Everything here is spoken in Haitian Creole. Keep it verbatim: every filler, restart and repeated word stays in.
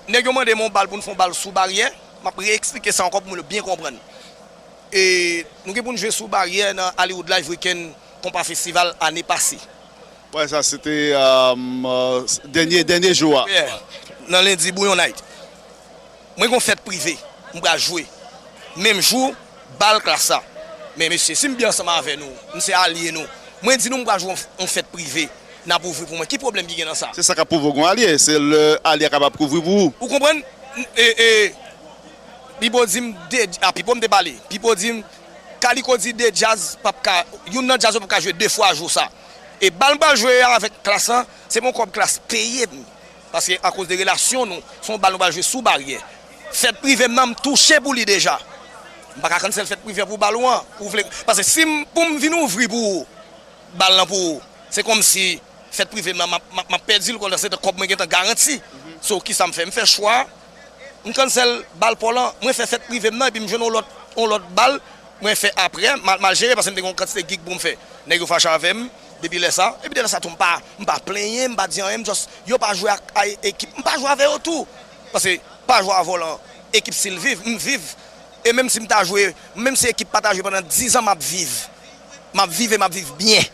Nèg yo mande m yon bal pou n fè yon bal sou baryè. M ap reeksplike sa ankò pou moun yo byen konprann. E nou gen pou n jwe sou baryè nan Hollywood Live Weekend Konpa Festival ane pase. Wè, sa se te euh, euh, dènye, dènye jou a. Yeah. Nan lendi Bouyon Night. Mwen gon fèt prive, m pral jwe. Menm jou, bal Klass la. Men mesye, si m byen ansanm avè nou, m se alye nou. Mwen di nou m pral jwe yon, yon fèt prive, n ap ouvri pou mwen. Ki pwoblèm ki gen nan sa? Se sa k ap pwouve w gon alye, se lè alye a kapab kouvri pou ou. Ou konprann? E, e, Pipo di m de, a Pipo m te pale. Pipo di m, Kaliko di de djaz p ap ka, youn nan djaz yo p ap ka jwe de fwa jou sa. E bal m pral jwe a avèk Klass lan, se yon kòb Klass peye m. Paske akoz de relasyon nou, se yon bal nou pral jwe sou baryè. Fèt prive m nan, m touche pou li deja. M pa ka cancel fèt prive pou bal ou an. Ou vle, paske si m, pou m vin ouvri pou ou, bal lan pou ou, se kòmsi fèt prive m nan, m ap, m ap, m ap pèdi l, kounye a se kòb mwen gentan garanti. So, kisa m fè? M fè chwa, m cancel bal pa w lan, mwen fè fèt prive m nan, epi m jwenn yon lòt, yon lòt bal, mwen fè apre, m al, m al jere, paske m te gen yon kantite gig pou m fè. Nèg yo fache avè m, depi lè sa, epi depi lè sa tou, m pa, m pa plenyen, m pa di anyen, m just, yo pa jwe ak, ak ekip, m pa jwe avè yo tou. Paske, pa jwe avè w lan, ekip si l viv, m viv. E menm si m ta jwe, menm si ekip pa ta jwe pandan diz an, m ap viv. M ap viv e m ap viv byen.